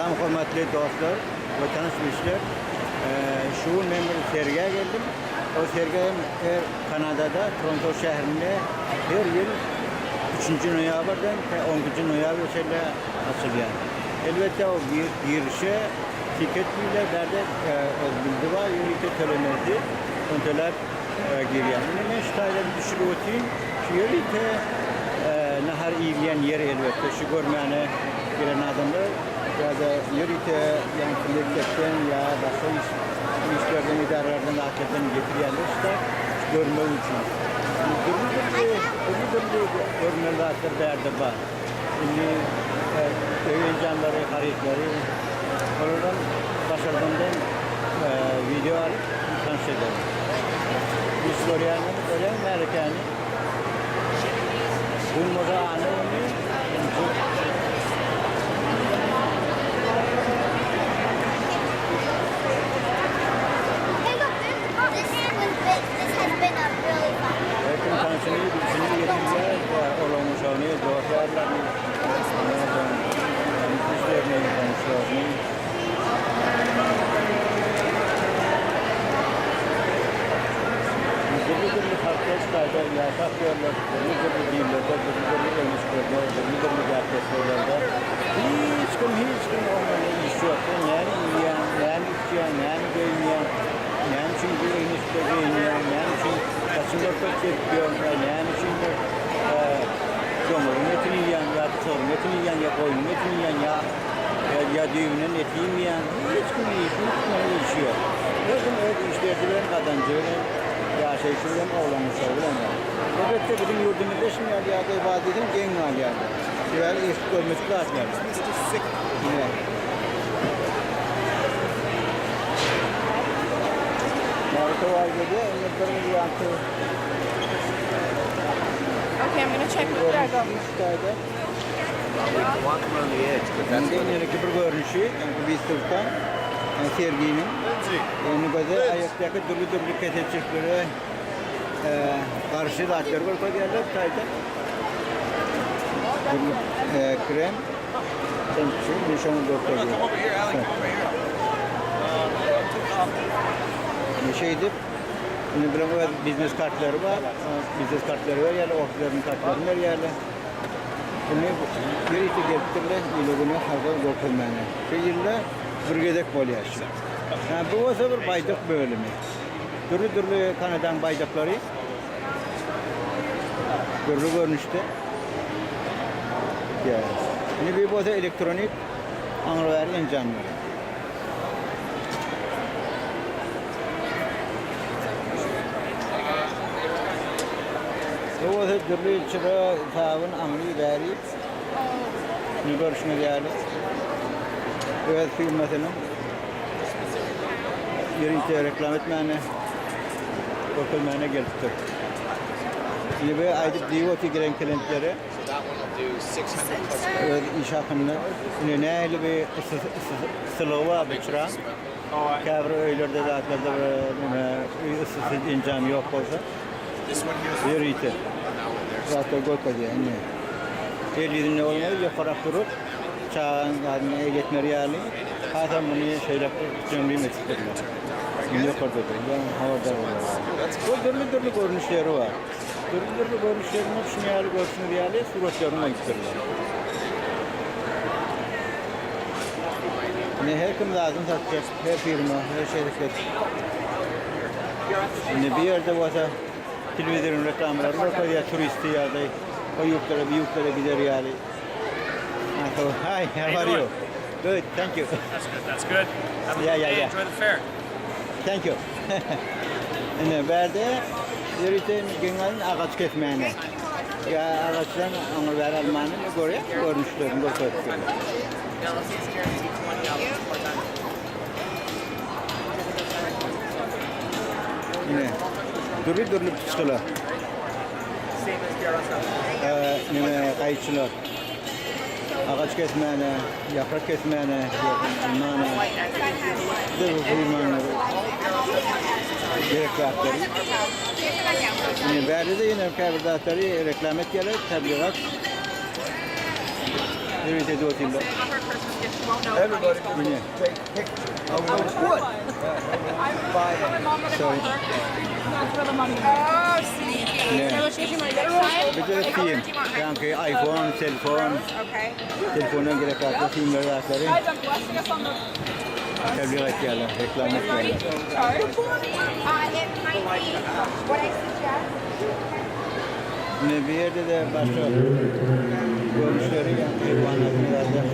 Salam hormatly dostlar we tanyş bilişler. Şu gün men bir sergä geldim. O sergi hem her Kanadada, Toronto şäherinde her ýyl üçünji noýabrdan tä on ikinji noýabra çenli açylýar. Elbetde o girişe tiket diýilýär, bärde öz bildi bar, ýörite tölemesi, ony töläp girýär. Indi men şu taýdan düşürip otyryn. Şu ýörite nahar iýilýän ýer elbetde, şu görmäne gelen adamlar ýa-da ýörite ýaňky mekdepden ýa başga iş işlerden, edaralardan zatlardan getirýärler şu zat görmek üçin. Dürli-dürli, dürli-dürli görmeli zatlar bärde bar. Indi öý enjamlary, harytlary olardan başardandan wideo alyp tanyş ederin. Iş görýänler görýän märekäni. Gün bolsa anna güni Her kim tanşyny, bilşini getirýär, olaryň uşagyny, dost-ýarlaryny, ondan soň tanyş-bilişlerini, goňşularyny. Dürli-dürli halklar şu taýda ýaşap ýörler, dürli-dürli dinlerde, dürli-dürli egin-eşiklerde, dürli-dürli däp-dessurlarda. Hiç kim, hiç kim oňa işi ýok. Sen näme iýýäň, näme içýäň, näme geýinýäň, näme üçin bu egin-eşikde geýinýäň, näme üçin saçyňy görkezip gezip ýörüň, näme üçin bir doňuzyň etini iýýäň ýa sygryň etini iýýäň ýa goýnuň etini iýýäň ýa ýa düýbünden et iýmeýäň. Hiç kim hiç kimiň işi ýok. Her kim öz iş derdi bilen, gazanjy bilen, ýaşaýşy bilen, oglan-uşagy bilen bar. Elbetde biziň ýurdumyzda şuny ýaly ýagdaý bar diýseň geň galýarlar. Sebäbi eşidip görmedik zatlar. Ine. Märeke bar gelýär, indi bir ýaňky Okay, I'm gonna check with Drago. Şu Indi indiki bir görnüşi, ýagny wystavka, serginiň. Indi göze aýakdaky dürli-dürli keselçiliklere garşy zatlary görkezýärler taýda. Dürli krem. Sen şu şoňa görkezýär. Şeýdip, indi bilen öz biznes kartlary bar. Biznes kartlary berýärler, ofisleriniň kartlaryny berýärler. Indi ýörite gelipdirler ýyly güne halka görkezmäne. Şu ýylda bir gezek bolýar şu. Ha, bu bolsa bir baýdak bölümi. Dürli-dürli Kanadaň baýdaklary dürli görnüşde. Ýa. Indi bu bolsa elektronik aňrybaýry enjamlary. Bu bolsa dürli çyra, sabyn, aňry bäri. Indi görşüňiz ýaly öz firmasynyň ýörite reklam etmäne, görkezmäne gelipdir. Indi bu aýdyp diýip otyr gelen klientlere öz iş hakynda. Indi nähili bir yssylygy bar bu çyraň. Käbir öýlerde zatlarda bir öý yssysy enjamy ýok bolsa. Ýörite zatlar görkezýär indi. El ýüzünde bolmaly, ýokarak durup, çagaň zadyna el ýetmer ýaly, hasam muny şeýle jöňňüm etipdirler. Indi ýokarda dur, ýa habardar bolar. Bu dürli-dürli görnüşleri bar. Dürli-dürli görnüşlerini şuny ýaly görşüňiz ýaly suratlaryny goýupdyrlar. Indi her kim zadyny satjak, her firma, her şereket. Indi bir ýerde bolsa telewizoryň reklamalary görkezýär, turisti ýagdaý, o ýurtlara, bu ýurtlara gider ýaly. So, hi, how are you? Good, thank you. That's good. That's good. Have a Yeah, good yeah, day. yeah. Enjoy the fair. Thank you. Indi bärde ýörite geňalyn agaç kesmäni. Ýa agaçdan aňry bäri almany görýär, görnüşlerini görkezip durlar. Ine, dürli-dürli pyçgylar. Neme gaýçylar. Agaç kesmäne, ýaprak kesmäne, almana. Dürli firmanyň gerek zatlary. Ine, bärde-de ýene käbir zatlary reklam etýärler, tebligat. Ýörite edip otyrlar. Ine. Ine. Bu-da sim. Ýaňky iPhone, telefon, telefondan gerek zatlar, simler zatlary tebliğ etýärler, reklama etýärler. Ine bu ýerde-de başga görnüşleri ýaňky haýwanlaryň zatlary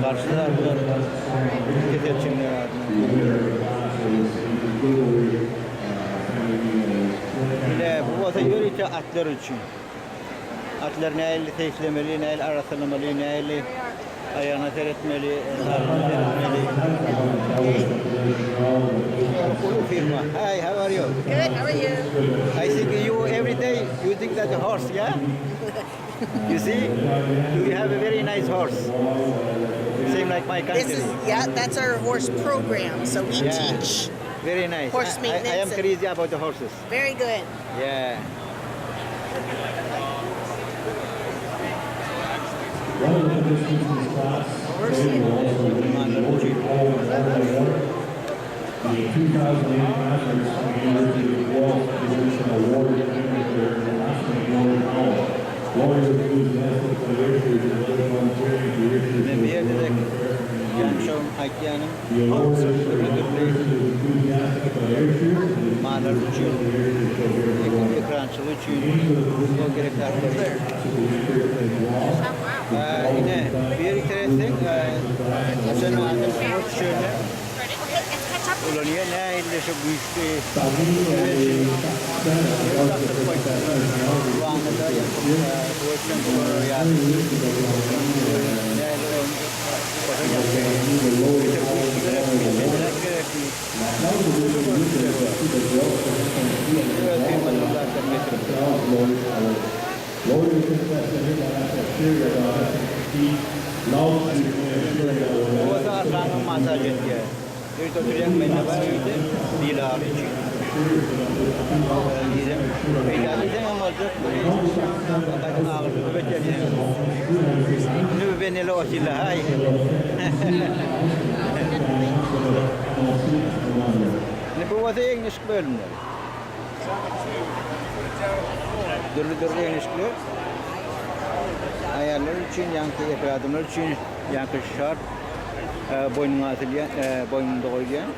garşylar bular keselçilikler adyndan. Ine bu bolsa ýörite atlar üçin. Atlary nähili seýislemeli, nähili arassalamaly, nähili aýagyna seretmeli, saglygyna seretmeli. Uly firma. Hi, how are you? Good, how are you? I think you every day you think that the horse, yeah? You see? You have a very nice horse. Same like my country. This is, yeah, that's our horse program. So we Yeah. teach. Very nice. Horse I am maintenance and- crazy about the horses. Very good. Yeah. Myhmanlar üçin. The 2008 Masters from the University of Guelph Physician Award Manager, National Lori Powell. Lori was enthusiastic for the issues and led volunteering to issues. Ine bu ýerde-de ýaňşam aýtýanym The award is for dürli the dürli person who is enthusiastic about issues and mallar üçin, ekrançylyk üçin o gerek zatlary. Ine bu ýeri seretseň, haçan adam sport şöyle ulanýar, nähili şu güýçli dakdyryp goýupdyrlar. Wannada ýatyp, suwa düşen ýaly nähili onuň ýagdaýy. Beter güýçli gerekmi, pesräk gerekmi? Dürli görnüşleri bar. Öz firmasynyň zatlaryny getiripdir. Bu bolsa arkaňy massaž etýär. Öýde oturýan mende bar öýde bil agyry üçin. Diýsem, peýda diýseň hem boljak. Gaýtam agyrysyny köpeltýär diýseň hem. Indi bu beneli otyrlar haý. Indi bu bolsa egin-eşik bölümleri. Dürli-dürli egin-eşikler. Aýallar üçin, ýaňky erkek adamlar üçin ýaňky şarf boýnuňa asylýan, boýnuňda goýulýan.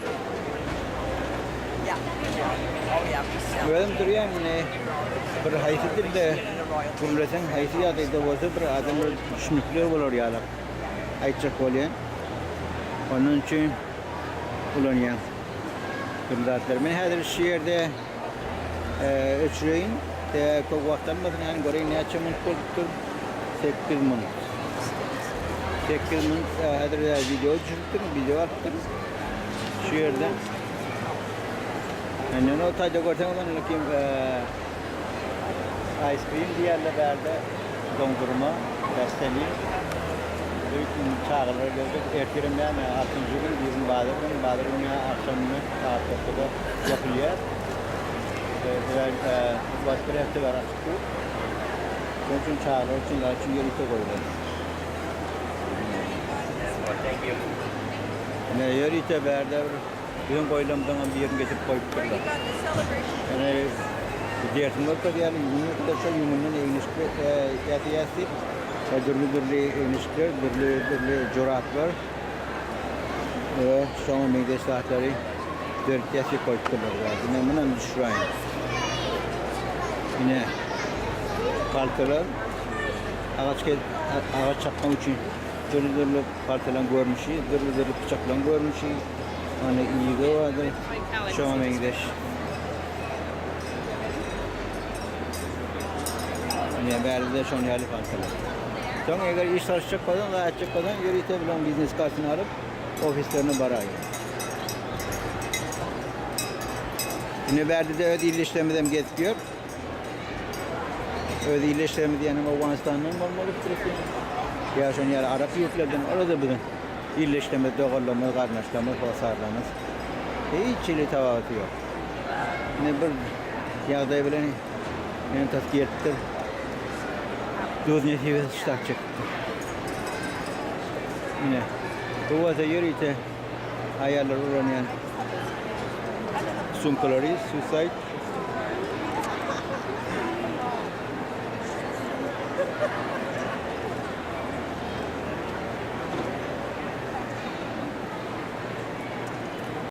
Özüm durýan ine bir haýsy dilde gürleseň, haýsy ýagdaýda bolsa bir adamlar düşünikli bolar ýaly aýtjak bolýan. Onuň üçin ulanýan dürli zatlary. Men häzir şu ýerde öçüreýin. Sebäbi köp wagt almasyn. Hany göreýin näçe minut bolupdyr. 8 minut. 8 minut häzir wideo düşüripdirin, wideo alypdyryn. Şu ýerde. Indi o taýda görseňiz onda kim ice cream diýerler bärde doňdurma, rasteli. Öýtün çagalar geljek. Ertirem näme, altynjy gün, bir bazar gün, bazar güni agşamyny saat 9-da ýapylýar. Wagt bir hepde bar açyk dur. Şonuň üçin çagalar üçin, zat üçin ýörite goýlan. Ine ýörite bärde bir biziň goýlamyzyňam birini getirip goýupdyrlar. Ine dersiň görkezýärler, ýüňüni görkezse, ýüňünden egin-eşik ýasaýas diýip, dürli-dürli egin-eşikler, dürli-dürli joraplar we şoňa meňzeş zatlary döretýäs diýip goýupdyrlar. Ine munam düşüräýin. Ine paltalar agaç agaç çapmak üçin dürli-dürli paltalaryň görnüşi, dürli-dürli pyçaklaryň görnüşi, ony ýygy bardyr, şoňa meňzeş. Ine bärde-de şonuň ýaly paltalar. Soň eger iş salyşjak bolsaň, zat etjek bolsaň, ýörite bilen biznes kartyny alyp, ofislerine baraýyn. Ine bärde-de öz ildeşlerimizem gezip ýör. Öz ildeşlerimiz diýenim Owganystandan bolmaly pikir Ýa şonuň ýaly arap ýurtlardan, olar-da biziň ildeşlerimiz, doganlarymyz, garyndaşlarymyz, hossarlarymyz. Hiç hili tapawuty ýok. Ine bir ýagdaý bilen meni tas gelipdir. Duz nesibesi ştat çekipdir. Ine. Bu bolsa ýörite aýallar ulanýan sumkalary, suicide.